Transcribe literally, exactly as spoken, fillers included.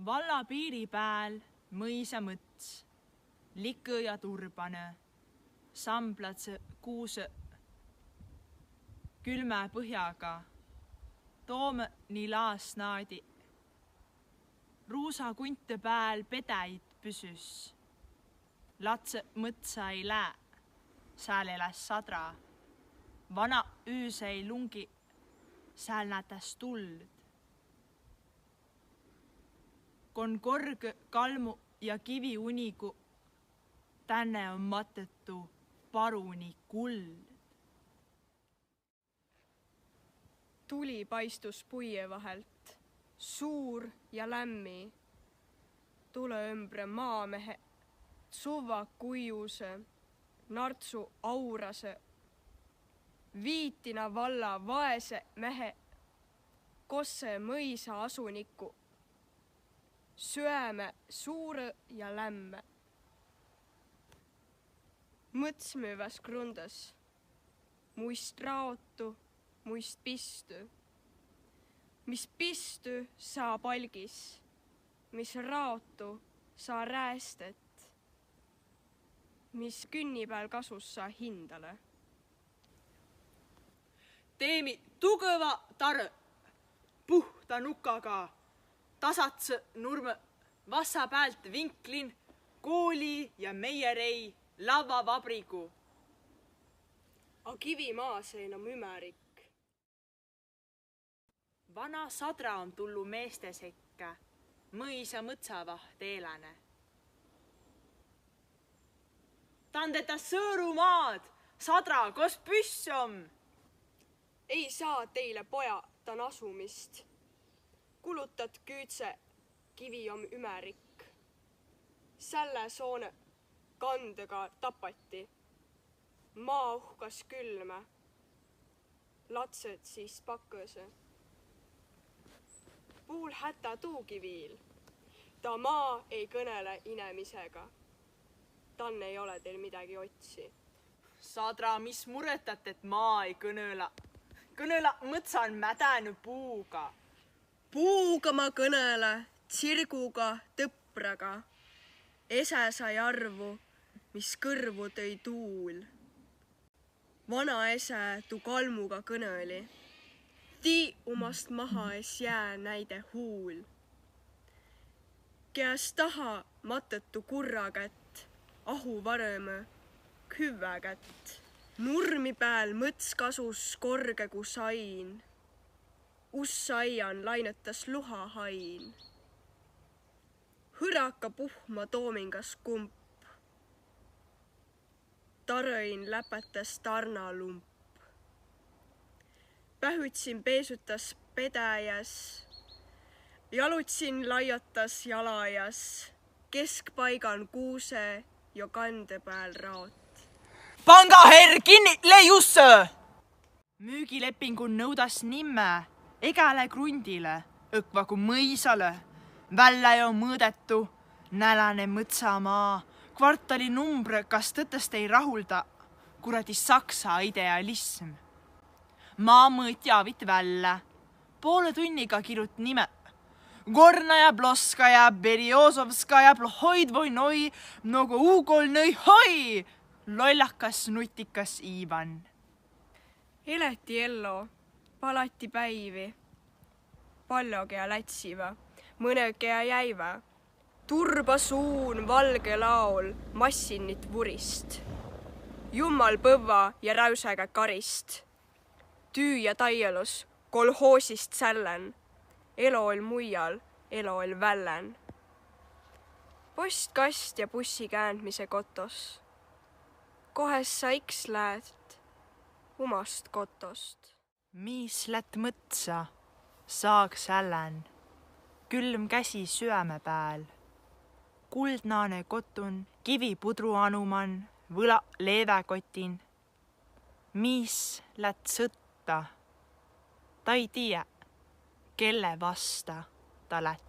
Valla piiri pääl mõisa mõts, likõ ja turbanõ, sambladsõ kuusõ külmä põhjaga, toomõ ni laas naadi. Ruusa kuntõ pääl pedäjit püsüs. Latsõ mõtsa ei lää, sääl eläs sadra. Vana üüse ei lungi, sääl nätäs tuld. Kon korgõ kalmu ja kivi unigu, tänne om matõtu paruni kuld. Tuli paistus puie vahelt, suur ja lämmi. Tulõ ümbre maamehe tsuvva kuiusõ, nardsu aurasõ. Viitina valla vaese mehe, kosse mõisa asuniku, süäme suurõ ja lämmä. Mõts müüväs grundas, muist raotu, muist pistü. Mis pistü saa palgis, mis raotu saa räästet, mis künni pääl kasus saa hindale. Teemi tugõva tarõ, puhta nukaga, tasadsõ nurmõ, vassa päält vinklin, kooli ja meierei, lavvavabrigu. A kivi maas ei na mümärik. Vana sadra om tullu meeste sekkä, mõisa mõtsavaht eeläne. Tandeta sõõru maad, sadra, kos püss om? Ei saa teile, poja, tan asumist. Kulutat küüdse kivi om ümärik. Sällä soonõ kandõga tapati. Maa uhkas külmä. Latsõ sis pakõsõ. Puul hätä tuugi viil. Ta maa ei kõnele inemisega. Tan ei ole teil midagi otsi. Sadra, mis murõtat, et maa ei kõnõla? Kõnõla mõtsan mädänü puuga. Puuga ma kõnele, tsirguga, tõpraga. Esä sai arvu, mis kõrvu tõi tuul. Vana esä tu kalmuga kõnõli. Tii umast maha es jää näide huul. Keas taha matõtu kurragat, ahu varõmõ hüvvägat. Nurmi pääl mõts kasus korge ku sain. Ussa aian lainõtas luhahain. Hõraka puhma toomingas kump. Tarõin läpätäs tarnalump. Pähütsin peesutas pedäjäs. Jalutsin lajatas jalajas. Keskpaigan kuuse ja kandõ pääl raot. Pangaherr kinni leiussõ! Müügilepingun nõudas nimme egäle grundile, õkva ku mõisalõ. Vällä jo mõõdetu, näläne mõtsamaa, kvartali numbrõ kas tõtõst ei rahulda, kuradi saksa idealism. Maamõõt jaavit vällä, poolõ tunniga kirut nime. Gornaja, Bloskaja, Beriozovskaja, Plohoid voi noi, mnogo ugolnõ hoi! Lollakas, nutikas Ivan. Eleti ello, palati päivi. Pall'o kea lätsiva, mõnõ kea jäiva. Turba suun valgõ laol massinnit vurist. Jummal põvva ja räüsäga karist. Tüü ja taielus kolhoosist sällän. Elo oll' muial, elo oll' vällän. Postkast ja bussi käändmise kotos. Kohes sa iks läät umast kotost. Miis lätt mõtsa, saag sällän, külm käsi süäme pääl. Kuldnaanõ kotun, kivi pudru anuman, võla leeväkotin. Miis lätt sõtta, ta ei tiiä, kelle vasta ta lätt